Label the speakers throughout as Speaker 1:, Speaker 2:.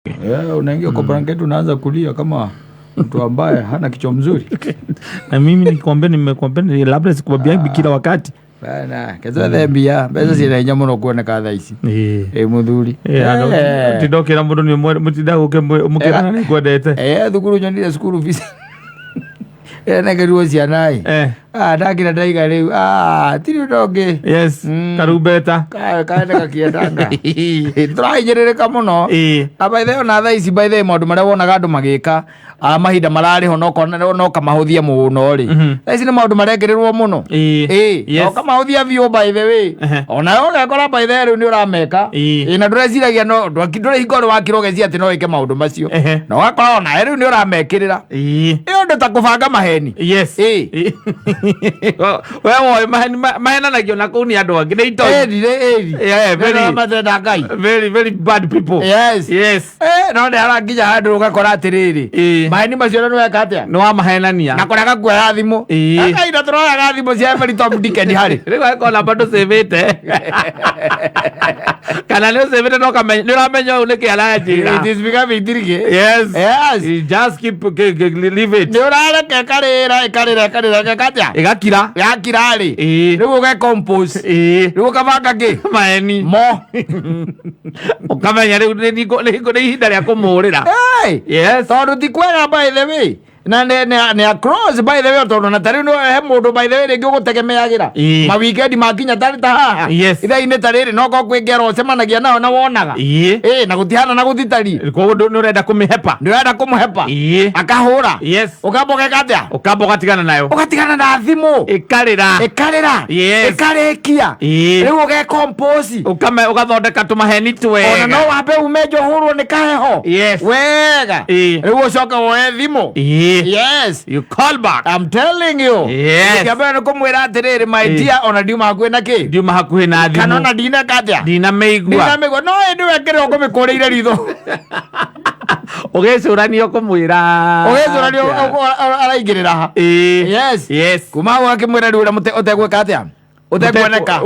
Speaker 1: Yeah, unaingia kwa blanketi unaanza kulia kama mtu ambaye hana kichwa mzuri.
Speaker 2: Na mimi nikwambia, nimekwambia labda sikukwambiangi kila wakati.
Speaker 1: Bana, ketwethe mbia, mbeca ciĩna hinya mũno kuoneka thaa ici. Ĩ mũthuri.
Speaker 2: Tindokĩra mũndũ nĩ mũtinda gũke mũkĩrana nĩ kwendete.
Speaker 1: Thukuru nyonire cukuru fees. Ĩrenekerirwo ciana ĩ. Ah, ndakira ndaiga rĩu. Ah, tiri ũndũ ũngĩ.
Speaker 2: Yes. Karumbeta.
Speaker 1: Kaende gakiendanga. Tũrahinyĩrĩrĩka mũno. Na by the way, ona thaa ici by the way, maũndũ marĩa wonaga andũ magĩka mahinda mararĩ ho no kamahũthia mũno rĩ. Thaa ici nĩ maũndũ marekĩrĩrwo mũno. Na ũkamahũthia biũ by the way. Ona we ũgekora by the way rĩu nĩ ũrameka. Na ndũreciragia no ndũrĩ hingo ũrĩ wakira ũgeciria atĩ no wĩke maũndũ macio. Na ũgakora onawe rĩu nĩ ũramekĩrĩra. Ĩ ũndũ ta kũbanga maheni.
Speaker 2: We woĩ mahenanagio na kũu nĩ andũ angĩ nĩ itoi.
Speaker 1: Ĩri rĩ ĩri.
Speaker 2: Yeah, very.
Speaker 1: Nĩ matenda Ngai.
Speaker 2: Very very bad people.
Speaker 1: Yes.
Speaker 2: Yes.
Speaker 1: No nĩ haranginya handũ ũgakora atĩrĩrĩ. Maheni macio nĩ weka atĩa?
Speaker 2: Nĩ wamahenania.
Speaker 1: Na kũrĩa gakuoya thimũ. Akainda tũroyaga thimũ cia Every Tom Dick and Harry.
Speaker 2: Rĩu angĩkorwo namba ndũcĩvĩte kana nĩ ũcĩvĩte no ũkamenya nĩ ũramenya ũyũ nĩkĩ aranjĩra.
Speaker 1: It is becoming tricky.
Speaker 2: Yes.
Speaker 1: Yes.
Speaker 2: You just keep leave it.
Speaker 1: Nĩ ũrareka ĩkarĩra ĩkarĩra ĩkarĩra ĩgeka atĩa?
Speaker 2: Ĩgakira.
Speaker 1: Yakira rĩ. Rĩu ũgecompose. Rĩu ũkabanga kĩ?
Speaker 2: Maheni.
Speaker 1: Mo.
Speaker 2: Ũkamenya rĩu nĩ ihinda rĩa kũmũrĩra.
Speaker 1: Hey!
Speaker 2: Yes.
Speaker 1: Tondũ ti kwega by the way. Na nĩ across by the way tondũ na tarĩu no he mũndũ by the way rĩngĩ ũgũtegemeagĩra. Ma weekend makinya tarĩ ta haha.
Speaker 2: Yes.
Speaker 1: Ithaa-inĩ ta rĩrĩ no korwo kwĩ ngero ũcemanagia nao na wonaga. Na gũtihana na gũtitari.
Speaker 2: Koguo nĩ ũrenda kũmĩhepa.
Speaker 1: Nĩ ũrenda kũmũhepa. Akahũra.
Speaker 2: Yes.
Speaker 1: Ũkamba ũgeka atĩa?
Speaker 2: Ũkamba ũgatigana nayo.
Speaker 1: Ũgatigana na thimũ.
Speaker 2: Ĩkarĩra.
Speaker 1: Ĩkarĩra.
Speaker 2: Yes.
Speaker 1: Ĩkarĩkia. Rĩu ũgecompose.
Speaker 2: Ũgathondeka tũmaheni twega.
Speaker 1: Ona no wambe ume nja ũhũrwo nĩ kaheho.
Speaker 2: Yes.
Speaker 1: Wega. Rĩu ũcoke woe thimũ. Yes.
Speaker 2: You call back.
Speaker 1: I'm telling you.
Speaker 2: Yes.
Speaker 1: Kĩambere nĩ kũmwĩra atĩrĩrĩ my dear ona ndiuma hakuhĩ na kĩ.
Speaker 2: Ndiuma hakuhĩ na thimũ.
Speaker 1: Kana ona ndineka atĩa.
Speaker 2: Ndinamĩigua.
Speaker 1: Ndinamĩigua. No ĩndĩ we kĩrĩa ũkũmĩkũrĩire ritho.
Speaker 2: Ũgĩcũrania ũkũmwĩra.
Speaker 1: Ũgĩcũrania araingĩrĩra ha. Yes.
Speaker 2: Yes.
Speaker 1: Kuma hau akĩmwĩra rĩu ũrĩa ũtegwĩka atĩa. Ũtekuoneka.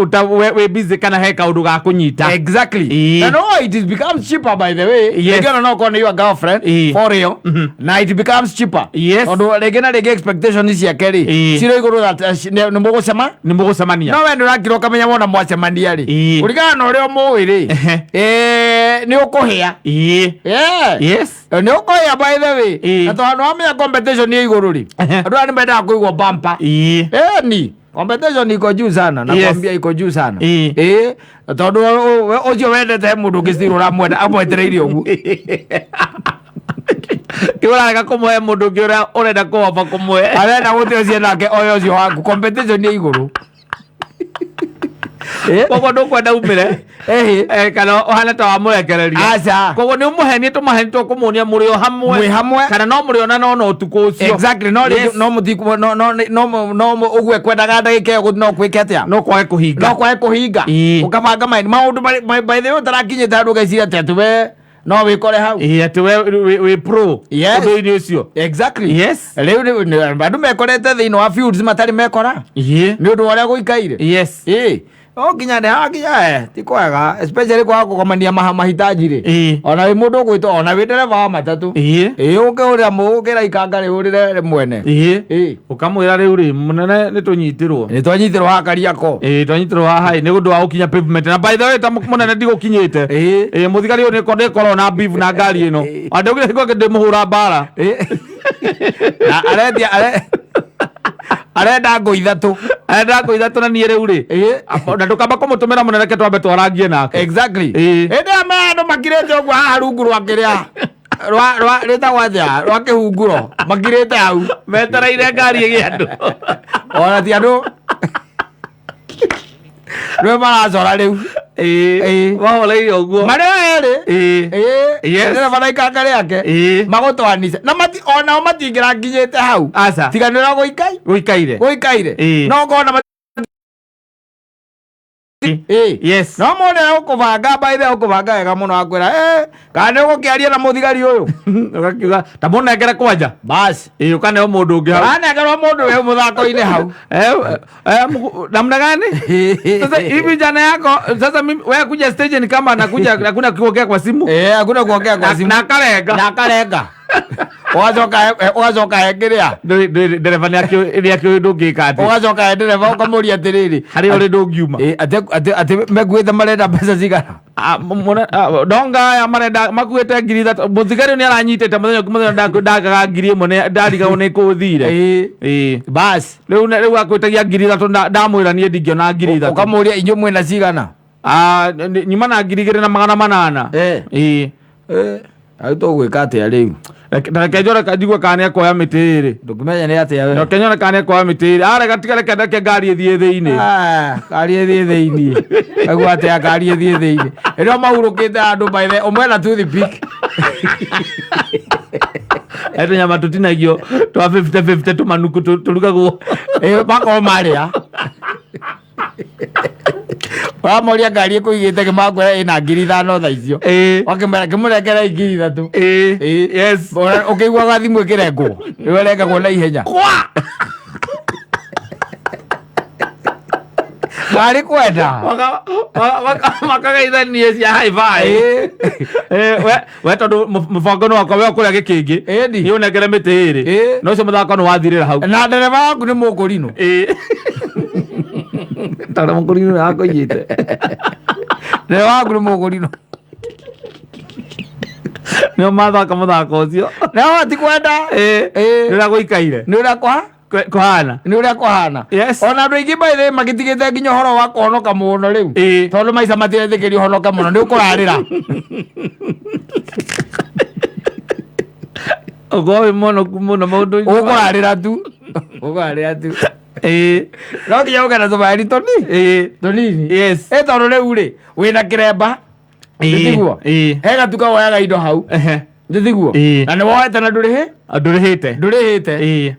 Speaker 2: Wĩ busy kana he kaũndũ ga kũnyita.
Speaker 1: Exactly. And no, it is becomes cheaper by the way.
Speaker 2: Yes.
Speaker 1: Rĩngĩ ona no ũkorwo nĩ your girlfriend for real. Na it becomes cheaper.
Speaker 2: Yes.
Speaker 1: Tondũ rĩngĩ na rĩngĩ expectation ciake rĩ cirĩ igũrũ that nĩ mũgũcema.
Speaker 2: Nĩ mũgũcemania.
Speaker 1: No we nĩ ũrakira ũkamenya wona mwacemania rĩ. Kũringana na ũrĩa ũmũĩ rĩ. Nĩ ũkũhĩa.
Speaker 2: Yes.
Speaker 1: Nĩ ũkũhĩa by the way. Na tondũ wamenya competition ĩ igũrũ rĩ. Andũ aya nĩ mendaga kũigwo bumper. Ni. Competition iko juu sana, nakwambia iko juu sana. Tondũ ũcio wendete he mũndũ ũngĩ still ũramwenda amwetereire ũguo.
Speaker 2: Kĩ ũrarega kũmũhe mũndũ ũngĩ ũrĩa ũrenda kũhomba kũmũhe.
Speaker 1: Arenda gũte ũcio nake oye ũcio waku. Competition nĩ igũrũ.
Speaker 2: Koguo ndũkwenda umĩre. Kana ũhane ta wamũrekereria.
Speaker 1: Aca.
Speaker 2: Koguo nĩ ũmũhenie tũmaheni tũkũmuonia mũrĩ o hamwe.
Speaker 1: Mwĩ hamwe.
Speaker 2: Kana no mũrĩonana ona ũtukũ ũcio.
Speaker 1: Exactly. No rĩngĩ
Speaker 2: Yes.
Speaker 1: no mũtiku no no no no ũguo ekwendaga ndagĩka ĩyo no kwĩke atĩa?
Speaker 2: No kwage kũhinga.
Speaker 1: No kwage kũhinga. Ũkabanga maũndũ by the way ũtarakinyĩte handũ ũgeciria atĩ atĩ we no wĩkore hau.
Speaker 2: Atĩ we wĩ pro.
Speaker 1: Yes.
Speaker 2: Ũndũ-inĩ ũcio.
Speaker 1: Exactly.
Speaker 2: Yes.
Speaker 1: Rĩu andũ mekorete thĩinĩ wa fields matarĩ mekora. Nĩ ũndũ wa ũrĩa gũikaire.
Speaker 2: Yes.
Speaker 1: No nginya nĩ hakinya ti kwega especially kwaga kũgomania mahitaji rĩ. Ona wĩ mũndũ ũgwĩtwo ona wĩ ndereba wa matatũ. Ũkĩhũrĩra ũkĩra ikanga rĩ ũrĩre mwene.
Speaker 2: Ũkamwĩra rĩu rĩ mũnene nĩ tũnyitirwo.
Speaker 1: Nĩ twanyitirwo haha Kariakoo.
Speaker 2: Twanyitirwo haha ĩ, nĩ ũndũ wa gũkinya pavement. Na by the way ta mũnene ndigũkinyĩte. Mũthigari ũyũ nĩ korwo na beef na ngari ĩno. Andũ hingo ĩngĩ ndĩmũhũra mbara.
Speaker 1: Na arendia arenda ngũ ithatũ.
Speaker 2: Arenda ngũ ithatũ na niĩ rĩu rĩ. Na ndũkamba kũmũtũmĩra mũnene reke twambe twarangie nake.
Speaker 1: Exactly. Hĩndĩ ĩrĩa me andũ makirĩte ũguo haha rungu rwa kĩrĩa rwa rwa rĩtagwo atĩa rwa kĩhunguro makirĩte hau
Speaker 2: metereire ngari ĩgĩe andũ.
Speaker 1: Ona ti andũ rĩu maracora rĩu.
Speaker 2: Mahoreire ũguo.
Speaker 1: Marĩ o erĩ.
Speaker 2: Yes.
Speaker 1: Ndereba na ikanga rĩake. Magũtwanica. Na mati onao matingĩrakinyĩte hau.
Speaker 2: Aca.
Speaker 1: Tiga nĩ ũrĩa
Speaker 2: gũikaire.
Speaker 1: Gũikaire. No ũkona
Speaker 2: Yes.
Speaker 1: No mũndũ ũkũbanga by the ũkũbanga wega mũno akwĩra kana nĩ ũgũkĩaria na mũthigari ũyũ.
Speaker 2: Ũgakiuga ta mũnengere kwanja.
Speaker 1: Basi.
Speaker 2: Ĩ ũkaneo mũndũ ũngĩ hau.
Speaker 1: Anengerwo mũndũ wĩ mũthako-inĩ hau.
Speaker 2: Namna gani? Sasa hivi jana yako sasa mimi wewe kuja stage ni kama nakuja hakuna kuongea kwa simu.
Speaker 1: Hakuna kuongea kwa simu.
Speaker 2: Na karenga.
Speaker 1: Na karenga. Ũgacoka hengĩrĩa.
Speaker 2: Ndereba nĩ akĩũĩ ndũngĩka atĩ.
Speaker 1: Ũgacoka he ndereba ũkamũria atĩrĩrĩ.
Speaker 2: Harĩa ũrĩ ndũngiuma.
Speaker 1: Atĩ mekuĩte marenda mbeca cigana?
Speaker 2: Ndonga aya marenda makuĩte 3,000. Mũthigari nĩ aranyitĩte mũthenya ũngĩ mũthenya ndagaga 1,000 ndarigagwo nĩ kũthire.
Speaker 1: Basi.
Speaker 2: Rĩu akwĩtagia 3,000 ndamwĩra niĩ ndingĩona 3,000.
Speaker 1: Ũkamũria inyuĩ mwĩna cigana?
Speaker 2: Nyuma na 2,800.
Speaker 1: Rĩu tũgwĩka atĩa rĩu?
Speaker 2: Reke njore njigue kana nĩekuoya mĩtĩ ĩrĩ.
Speaker 1: Ndũkĩmenya nĩ atĩa we.
Speaker 2: Reke nyone kana nĩekuoya mĩtĩ ĩrĩ. Arega tiga reke ngari ĩthiĩ thĩinĩ.
Speaker 1: Ngari ĩthiĩ thĩinĩ. Aigua atĩa ngari ĩthiĩ thĩinĩ. Rĩrĩa mahurũkĩte handũ by the ũmwe na toothpick.
Speaker 2: Tũnyama tũtinagio twa 50-50 tũmanuku tũrugagwo.
Speaker 1: Makorwo marĩa. Ũramoria ngari ĩkũigĩte kĩmakwĩra ĩna 5,000 thaa icio. Wakĩmera kĩmũnengere 3,000.
Speaker 2: Yes.
Speaker 1: Ũkĩiguaga thimũ ĩkĩrengwo. Ĩyo ĩrengagwo na ihenya.
Speaker 2: Kwa!
Speaker 1: Ngari kwenda.
Speaker 2: Makagaithanie cia hi-fi. We tondũ mũbango nĩ wakwa we ũkũrĩa gĩkĩngĩ. Niĩ ũnengere mĩtĩ ĩrĩ. No ũcio mũthako nĩ wathirĩra hau.
Speaker 1: Na ndereba waku nĩ mũkũrinũ.
Speaker 2: Tondũ mũkũrinũ nĩ wakũiyĩte.
Speaker 1: Ndereba waku nĩ mũkũrinũ.
Speaker 2: Nĩo mathaka mũthako ũcio.
Speaker 1: No ti kwenda.
Speaker 2: Nĩ ũrĩa gũikaire.
Speaker 1: Nĩ ũrĩa kwa?
Speaker 2: Kũhana.
Speaker 1: Nĩ ũrĩa kũhana.
Speaker 2: Yes.
Speaker 1: Ona andũ aingĩ by the way magĩtigĩte nginya ũhoro wa kũhonoka mũno rĩu. Tondũ maica matiretĩkĩria ũhonoke mũno nĩ ũkũrarĩra.
Speaker 2: Ũkorwo wĩ mũhonoku mũno maũndũ-inĩ.
Speaker 1: Ũkũrarĩra tu. Ũkũrarĩra tu. No nginya ũke na tũmari tũnini. Tũnini.
Speaker 2: Yes.
Speaker 1: Tondũ rĩu rĩ wĩna kĩremba. Nĩtiguo? He gatuka woyaga indo hau. Nĩtiguo? Na nĩ woete na ndũrĩhĩ?
Speaker 2: Ndũrĩhĩte.
Speaker 1: Ndũrĩhĩte.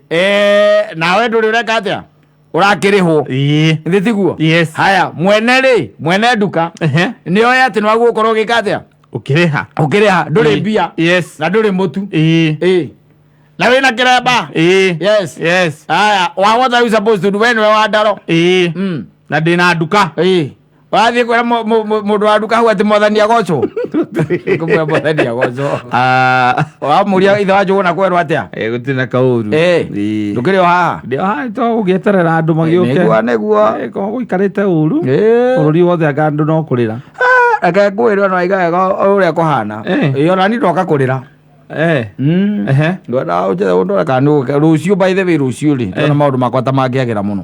Speaker 1: Nawe ndũrĩ ũreka atĩa? Ũrakĩrĩhwo. Nĩtiguo?
Speaker 2: Yes.
Speaker 1: Haya, mwene rĩ, mwene nduka. Nĩ oe atĩ nĩ wagũkorwo ũgĩka atĩa?
Speaker 2: Ũkĩrĩha.
Speaker 1: Ũkĩrĩha, ndũrĩ mbia.
Speaker 2: Yes.
Speaker 1: Na ndũrĩ mũtu. Na wĩna kĩremba. Yes.
Speaker 2: Yes.
Speaker 1: Haya, what are you supposed to do? We nĩwe wa ndaro.
Speaker 2: Na ndĩna nduka.
Speaker 1: Wathiĩ kwĩra mũndũ wa nduka hau atĩ mwathani agocwo. Kũmwĩra mwathani agocwo. Wamũria ithe wa Njũgũna kwerwo atĩa?
Speaker 2: Gũtirĩ na kaũru.
Speaker 1: Ndũkĩrĩ o haha?
Speaker 2: Ndĩ o haha to gũgĩeterera andũ magĩũke.
Speaker 1: Nĩguo, nĩguo.
Speaker 2: Korwo gũikarĩte ũru. Bũrũri wothe anga andũ no kũrĩra.
Speaker 1: Reke ngwĩre ona waiga wega ũrĩa kũhana. Ona niĩ ndoka kũrĩra. Ndwenda ũnjĩre ũndore kana nĩ rũciũ by the way rũciũ rĩ, ndona maũndũ makwa ta mangĩagĩra mũno.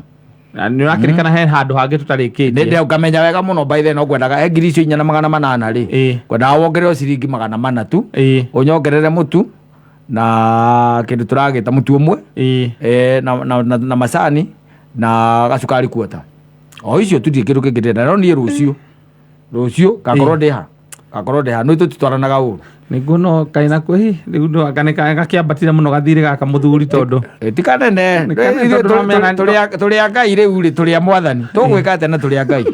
Speaker 2: Na nĩ ũrakĩrĩkana he handũ hangĩ tũtarĩkĩtie.
Speaker 1: Nĩ ũkamenya wega mũno by the way no ngwendaga he 4,800 rĩ. Ngwendaga wongerere ciringi 400 tu. Ũnyongerere mũtu na kĩndũ tũragĩta mũtu ũmwe. Na macani na gacukari kuota. O icio tu ndirĩ kĩndũ kĩngĩ ndĩrenda. No niĩ rũciũ. Rũciũ ngakorwo ndĩ ha? Ngakorwo ndĩ ha? Nĩ tũtitwaranaga ũru.
Speaker 2: Nĩguo no kaĩ na kwĩhi rĩu no anga nĩ gakĩambatire mũno gathirĩ gaka mũthuri tondũ.
Speaker 1: Ti kanene.
Speaker 2: Nĩ kanene tondũ ũramenya
Speaker 1: Tũrĩ a Ngai rĩu rĩ, tũrĩ a mwathani. Tũgwĩka atĩa na tũrĩ a Ngai?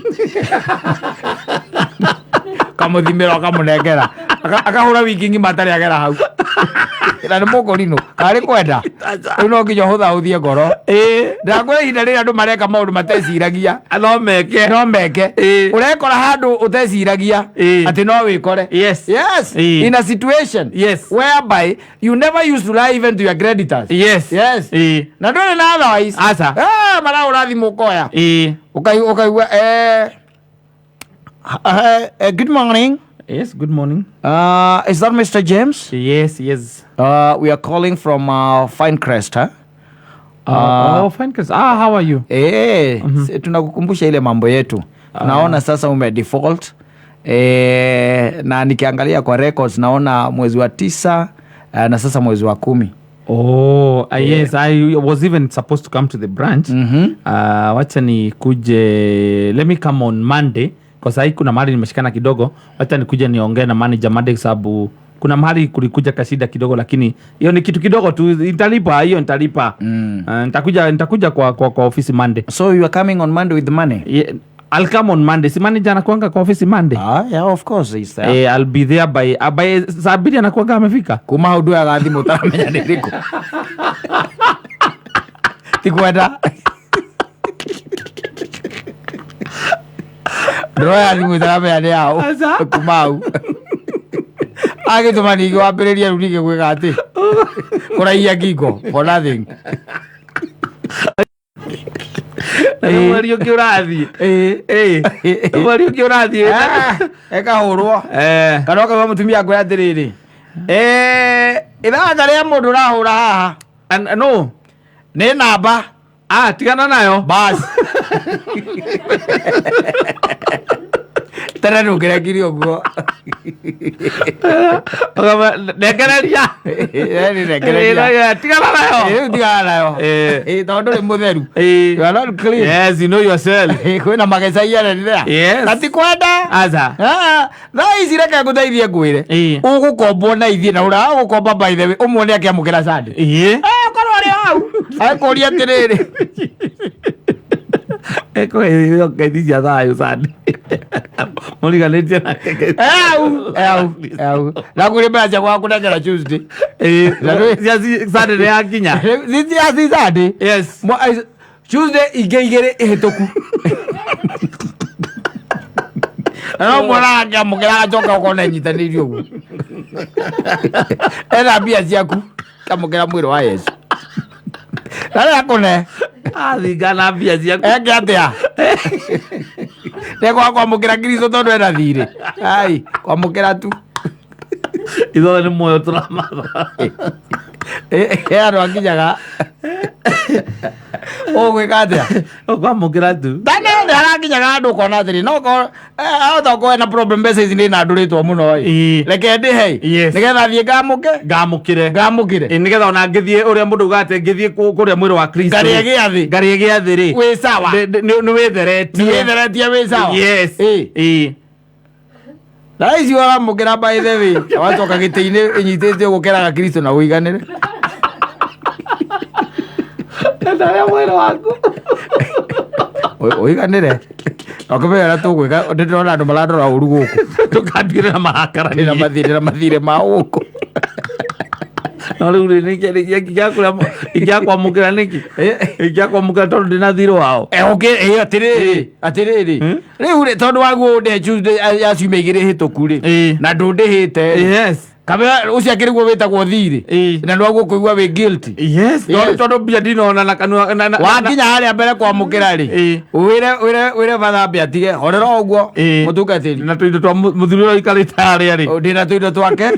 Speaker 1: Kamũthimĩra ũkamũnengera. Akahũra wiki ng'ima atarĩ agera hau. Na nĩ mũkũrinũ. Karĩ kwenda. Rĩu no nginya ũhũthahũthie ngoro. Ndakwĩra ihinda rĩrĩa andũ mareka maũndũ mateciragia.
Speaker 2: No meke.
Speaker 1: No meke. Ũrekora handũ ũteciragia atĩ no wĩkore.
Speaker 2: Yes.
Speaker 1: Yes. In a situation.
Speaker 2: Yes.
Speaker 1: Whereby you never used to lie even to your creditors.
Speaker 2: Yes.
Speaker 1: Yes. Na ndũrĩ na otherwise.
Speaker 2: Aca.
Speaker 1: Marahũra thimũ ũkoya. Ũkaigua good morning.
Speaker 2: Yes, good morning.
Speaker 1: Is that Mr. James?
Speaker 2: Yes, yes.
Speaker 1: We are calling from Finecrest, huh?
Speaker 2: Oh, Finecrest. How are you?
Speaker 1: Tunakukumbusha ile mambo yetu. Naona sasa ume default. Na nikiangalia kwa records naona mwezi wa 9 na sasa mwezi wa 10.
Speaker 2: Oh, yes, I was even supposed to come to the branch. Wacha nikuje, let me come on Monday. Kwa sahi kuna mahali nimeshikana kidogo, wacha nikuje niongee na manager Monday sababu kuna mahali kulikuja kashida kidogo, lakini hiyo ni kitu kidogo tu, nitalipa hiyo, nitalipa. Nitakuja kwa ofisi Monday.
Speaker 1: So you are coming on Monday with the money?
Speaker 2: Yeah. I'll come on Monday. Si manager anakuanga kwa office Monday?
Speaker 1: Ah, yeah, of course he's there.
Speaker 2: I'll be there by saa 2 anakuanga amefika.
Speaker 1: Kuma hau nduoyaga thimũ ũtaramenya nĩ ĩrĩkũ. Ti kwenda. Ndũroya thimũ ũtaramenya nĩ yaũ.
Speaker 2: Aca.
Speaker 1: Kuma hau. Agĩtũma ningĩ wambĩrĩrie rĩu ningĩ gwĩka atĩ kũraihia ngingo for nothing.
Speaker 2: Na nĩ mweri ũngĩ ũrathiĩ. Nĩ mweri ũngĩ ũrathiĩ.
Speaker 1: Ah, ĩkahũrwo. Kana ũkaigua mũtumia akwĩra atĩrĩrĩ, ithanja rĩa mũndũ ũrahũra haha
Speaker 2: No.
Speaker 1: nĩ namba.
Speaker 2: Ah, tigana nayo.
Speaker 1: Bas. Tene ndũngĩrekire ũguo.
Speaker 2: Ndengereria.
Speaker 1: Nĩ ndengereria.
Speaker 2: Tigana nayo.
Speaker 1: Rĩu tigana nayo. Tondũ ndũrĩ mũtheru. You are not clean.
Speaker 2: Yes, you know yourself.
Speaker 1: Kwĩna mageca iyana there.
Speaker 2: Yes.
Speaker 1: Na ti kwenda.
Speaker 2: Aca.
Speaker 1: Ah, thaa ici reke ngũteithie ngwĩre. Ũgũkombwo na ithuĩ na ũraga gũkomba, by the way, ũmuone akĩamũkĩra Sunday. Korwo arĩ hau. Akũria atĩrĩrĩ.
Speaker 2: Ngeithi cia thayũ Sunday. Mũriganĩtie nake.
Speaker 1: Au, au, au. Na kũrĩ mbeca cia kũnengera Tuesday.
Speaker 2: Cia Sunday nĩ yakinya.
Speaker 1: Si Sunday.
Speaker 2: Yes.
Speaker 1: Tuesday ingĩ igĩrĩ ĩhĩtũku. Na no mwona akĩamũkĩra agacoka ũkona ĩnyitanĩirio ũguo. Ena mbia ciaku kamũkĩra mwĩrĩ wa Yesu. Na rĩrĩa akũne.
Speaker 2: Athinga na mbia ciaku.
Speaker 1: Eke atĩa? Nĩkwaga kwamũkĩra Kristo tondũ ena thirĩ. Ai, kwamũkĩra tu.
Speaker 2: Ithuothe nĩ muoyo tũramatha.
Speaker 1: He andũ akinyaga. Ũgwĩka atĩa?
Speaker 2: Ũkwamũkĩra tu.
Speaker 1: Tene nĩ harakinyaga handũ ũkona atĩrĩ, no korwo ahota gũkorwo ena problem, mbeca ici nĩ nandũrĩtwo mũno ĩ. Reke ndĩhe. Nĩgetha thiĩ ngamũke.
Speaker 2: Ngamũkĩre.
Speaker 1: Ngamũkĩre.
Speaker 2: Nĩgetha ona ngĩthiĩ ũrĩa mũndũ ugaga atĩ ngĩthiĩ kũrĩa mwĩrĩ wa Kristo.
Speaker 1: Ngarĩe gĩathĩ.
Speaker 2: Ngarĩe gĩathĩ rĩ.
Speaker 1: Wĩ sawa.
Speaker 2: Nĩ wĩtheretie.
Speaker 1: Nĩ wĩtheretie wĩ sawa.
Speaker 2: Yes.
Speaker 1: Na ici waramũkĩra, by the way, wacoka gĩtĩ-inĩ ĩnyitĩte ũgũkeraga Kristo na ũiganĩre.
Speaker 2: Ndarĩa mwĩrĩ waku.
Speaker 1: Ũiganĩre. Ũkĩmenya ũrĩa tũgwĩka, ndĩrona andũ marandora ũru gũkũ.
Speaker 2: Tũkanduĩre na marakara.
Speaker 1: Ndĩna mathirĩ na mathirĩ ma gũkũ.
Speaker 2: No rĩu rĩ ingĩakwamũkĩra nĩkĩ? Ingĩakwamũkĩra tondũ ndĩna thirĩ wao.
Speaker 1: Okay, atĩrĩrĩ, atĩrĩrĩ. Rĩu rĩ, tondũ waguo ũndĩhe Tuesday ya ciumia 2 hĩtũku rĩ. Na ndũndĩhĩte rĩ. Kamera ũcio akĩrĩ guo wĩtagwo thirĩ. Na nĩwaguo kũigua wĩ guilty.
Speaker 2: Yes. Tondũ mbia ndinona na kanua
Speaker 1: Wakinya harĩa mbere kwamũkĩra rĩ. Wĩre wĩre wĩre bathambe atige horera ũguo mũtungatĩri.
Speaker 2: Na tũindo twa mũthuri ũrĩa ũikarĩte harĩa rĩ.
Speaker 1: Ndĩna tũindo twake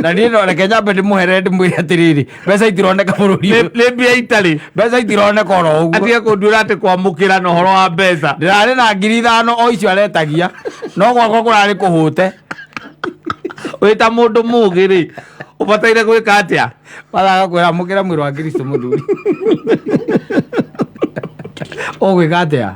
Speaker 1: na niĩ no reke nyambe ndĩmũherere ndĩmwĩre atĩrĩrĩ, mbeca itironeka bũrũri ũyũ.
Speaker 2: Nĩ mbia itarĩ.
Speaker 1: Mbeca itironeka oro ũguo.
Speaker 2: Atige kũnduĩra atĩ kwamũkĩra na ũhoro wa mbeca.
Speaker 1: Ndĩrarĩ na 5,000 o icio aretagia no gwakwa kũrarĩ kũhũte.
Speaker 2: Wĩ ta mũndũ mũgĩ rĩ, ũbataire gwĩka atĩa?
Speaker 1: Mathaga kwĩra amũkĩra mwĩrĩ wa Kristo mũthuri. Ũgwĩka atĩa?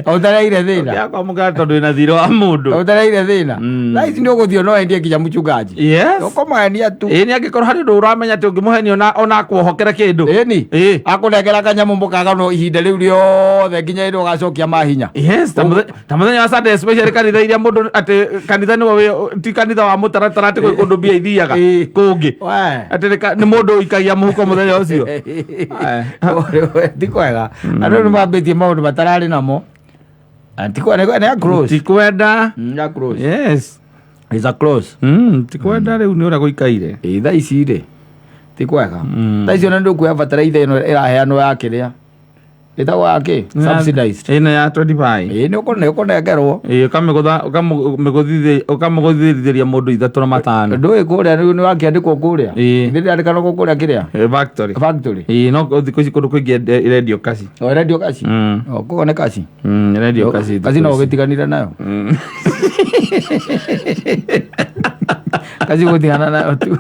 Speaker 1: Ũtareire thĩna.
Speaker 2: Ũngĩakwamũkĩra tondũ wĩna thirĩ wa mũndũ.
Speaker 1: Ũtareire thĩna. Thaa ici nĩ ũgũthiĩ no endie nginya mũchungaji. Ũkũmũhenia tu.
Speaker 2: Ĩĩ, nĩ angĩkorwo harĩ ũndũ ũramenya atĩ ũngĩmũhenia ona akuohokere kĩndũ.
Speaker 1: Ĩni. Akũnengera kanyamũ mũkaganwo ihinda rĩu rĩothe nginya rĩrĩa ũgacokia mahinya.
Speaker 2: Yes, ta mũthenya wa Sunday especially kanitha iria mũndũ atĩ kanitha nĩwe ti kanitha wa mũtaratara atĩ gwĩ kũndũ mbia ithiaga kũngĩ. Atĩ nĩ mũndũ ũikagia mũhuko mũthenya ũcio.
Speaker 1: Ti kwega. Andũ nĩ mambĩtie maũndũ matararĩ namo. Ti kwega, nĩ a close.
Speaker 2: Ti kwenda.
Speaker 1: Nĩ a close.
Speaker 2: Yes.
Speaker 1: It's a close.
Speaker 2: Ti kwenda rĩu nĩ ũrĩa gũikaire.
Speaker 1: Ĩ thaa ici rĩ ti kwega. Thaa ici ona ndũkuoya bataraitha ĩno ĩraheanwo ya kĩrĩa ĩtagwo ya kĩ, subsidized.
Speaker 2: Ĩno ya 25.
Speaker 1: Ĩ nĩ ũkũnengerwo.
Speaker 2: Ĩ ũkamĩgũthithĩria mũndũ ithatũ na matano.
Speaker 1: Ndũĩ kũrĩa nĩ wakĩandĩkwo kũrĩa. Nĩ ndĩrandĩkanwo kũrĩa kĩrĩa
Speaker 2: Factory.
Speaker 1: Factory.
Speaker 2: Ĩ no thikũ ici kũndũ kũingĩ ĩrendio kaci.
Speaker 1: O ĩrendio kaci. O koguo nĩ kaci.
Speaker 2: Ĩrendio kaci.
Speaker 1: Kaci no ũgĩtiganire nayo. Kaci gũtigana nayo tu.